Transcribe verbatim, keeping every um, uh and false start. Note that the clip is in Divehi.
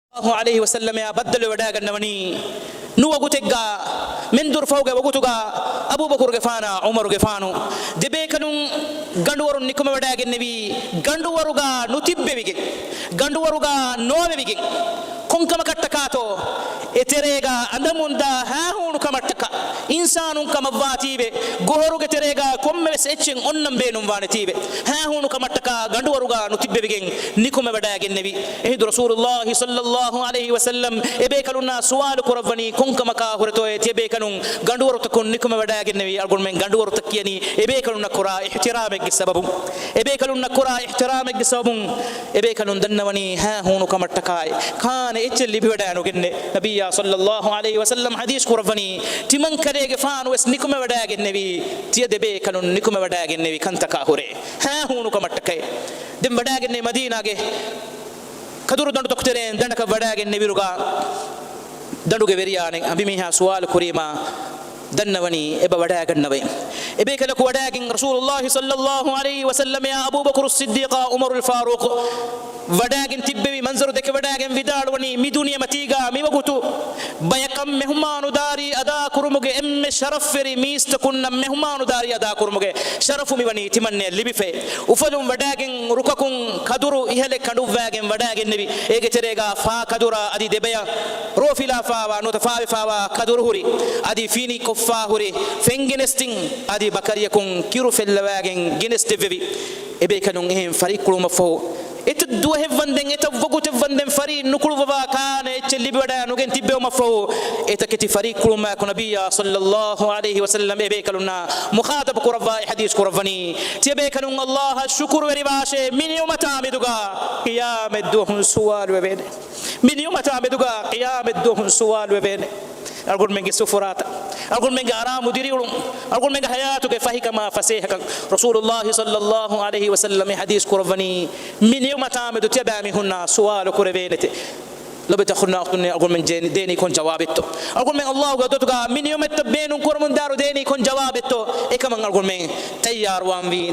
ޞައްލައްލާހު ޢަލައިހި ވަސައްލަމައާ ބައްދަލުވެވަޑައިގަންނަވަނީ ނުވަގުތެއްގަ، މެންދުރުފަހުގެ ވަގުތުގަ އަބޫބަކުރުގެފާނާ ޢުމަރުގެފާނު ދެބޭކަލުން ގަނޑުވަރުން ނިކުމެވަޑައިގެންނެވީ، ގަނޑުވަރުގަ ނުތިއްބެވިގެން، ގަނޑުވަރުގަ ނޯވެވިގެން. ކޮންކަމަކަށްޓަކާތޯ؟ އެތެރޭގަ އަނދަމުންދާ ހާހޫނު ކަމަށްޓަކާ، އިންސާނުން ކަމަށްވާތީވެ، ގޮހޮރުގެ ތެރޭގަ ކޮންމެވެސް އެއްޗެއް އޮންނަން ބޭނުންވާނެތީވެ، ހާހޫނު ކަމަށްޓަކާ ގަނޑުވަރުގަ ނުތިއްބެވިގެން ނިކުމެވަޑައިގެންނެވި. އެހިނދު ރަސޫލުއްލާހި ޞައްލައްލާހު ޢަލައިހި ވަސައްލަމް އެބޭކަލުންނާ ސުވާލު ކުރައްވަނީ ކޮންކަމަކާ ހުރެތޯއޭ ތިޔަބޭކަލުން ގަނޑުވަރުތަކުން ނިކުމެވަޑައިގެންނެވީ؟ އަޅުގަނޑުމެން ގަނޑުވަރުތައް ކިޔަނީ އެބޭކަލުންނަށް ކުރާ އިޙްތިރާމެއްގެ ސަބަބުން. އެބޭކަލުންނަށް ކުރާ އިޙްތިރާމެއްގެ ސަބަބުން އެބޭކަލުން ދަންނަވަނީ ހާހޫނު ކަމަށްޓަކާއި ކާނެ އެއްޗެއް ލިބިވަޑައިނުގެންނެ. ނަބިއްޔާ ޞައްލައްލާހު ޢަލައިހި ވަސައްލަމް ޙަދީޘް ކުރައްވަނީ، ތިމަންކަލޭގެފާނުވެސް ނިކުމެވަޑައިގެންނެވީ، ތިޔަ ދެބޭކަލުން ނިކުމެވަޑައިގެންނެވި ކަންތަކާ ހުރެ ހާހޫނު ކަމަށްޓަކައި. ދެން ވަޑައިގެންނެވި މަދީނާގެ ކަދުރު ދަނޑުތަކު ތެރޭން ދަނޑަކަށް ވަޑައިގެންނެވިރުގަ، ދަނޑުގެ ވެރިޔާނެ އަނބިމީހާ ސުވާލު ކުރީމާ ދަންނަވަނީ އެބަ ވަޑައިގަންނަވައި. އެބޭކަލަކު ވަޑައިގެން ރަސޫލުއްލާހި ޞައްލައްލާހު ޢަލައިހި ވަސައްލަމައާ އަބޫބަކުރު ޞިއްދީޤާ ޢުމަރުލް ފާރޫޤު ވަޑައިގެން ތިއްބެވި މަންޒަރު ދެކެވަޑައިގެން ވިދާޅުވަނީ، މި ދުނިޔެމަތީގަ މިވަގުތު ބަޔަކަށް މެހުމާނުދާރީ އަދާކުރުމުގެ އެންމެ ޝަރަފްވެރި މީސްތަކުންނަށް މެހުމާނުދާރީ އަދާކުރުމުގެ ޝަރަފު މިވަނީ ތިމަންނަޔަށް ލިބިފައި. އުފަލުން ވަޑައިގެން ރުކަކުން ކަދުރު އިހަލެއް ކަނޑުއްވައިގެން ވަޑައިގެންނެވި. އޭގެ ތެރޭގަ ފާ ކަދުރާ އަދި ދެބަޔަށް ރޯފިލާފާވާ ނުވަތަ ފާވެފާވާ ކަދުރު ހުރި، އަދި ފިނި ކޮށްފާ ހުރި ފެން ގެނެސްދިން، އަދި ބަކަރިޔަކުން ކިރު ފެއްލަވައިގެން ގެނެސްދެއްވެވި. އެބޭކަލުން އެހެން ފަރިއްކުޅުމަށްފަހު، އެތައް ދުވަހެއްވަންދެން އެތައް ވަގުތެއްވަންދެން ފަރީ ނުކުޅުއްވަވާ ކާނެ އެއްޗެއް ލިބިވަޑައި ނުގެން ތިއްބެވުމަށްފަހު، އެތަކެތި ފަރިއްކުޅުމާއެކު ނަބިއްޔާ ޞައްލައްލާހު ޢަލައިހި ވަސައްލަމް އެބޭކަލުންނާ މުޚާޠަބު ކުރައްވާ އެ ޙަދީޘް ކުރައްވަނީ، ތިޔަބޭކަލުން ﷲ އަށް ޝުކުރުވެރިވާށޭ، މި ނިޢުމަތާ މެދުގަ ޤިޔާމަތްދުވަހުން ސުވާލުވެވޭނެ. މި ނިޢުމަތާ މެދުގަ ޤިޔާމަތްދުވަހުން ސުވާލުވެވޭނެ. އަޅުގަނޑުމެންގެ ސުފުރާތައް، އަޅުގަނޑުމެންގެ އަރާމު ދިރިއުޅުން، އަޅުގަނޑުމެންގެ ޙަޔާތުގެ ފަހިކަމާ ފަސޭހަކަން ރަސޫލުއްލާހި ޞައްލައްލާހު ޢަލައިހި ވަސައްލަމް އެ ޙަދީޘް ކުރައްވަނީ، މި ނިޢުމަތާ މެދު ތިޔަބައިމީހުންނާ ސުވާލު ކުރެވޭނެތެ. ލޮބުވެތި އަޚުންނާ އުޚްތުންނޭ، އަޅުގަނޑުމެން ދޭ-، ދޭނީ ކޮން ޖަވާބެއްތޯ؟ އަޅުގަނޑުމެން ﷲގެ ޙަޟްރަތުގަ މި ނިޢުމަތްތައް ބޭނުން ކުރަމުންދާއިރު ދޭނީ ކޮން ޖަވާބެއްތޯ؟ އެކަމަށް އަޅުގަނޑުމެން ތައްޔާރުވާންވީ.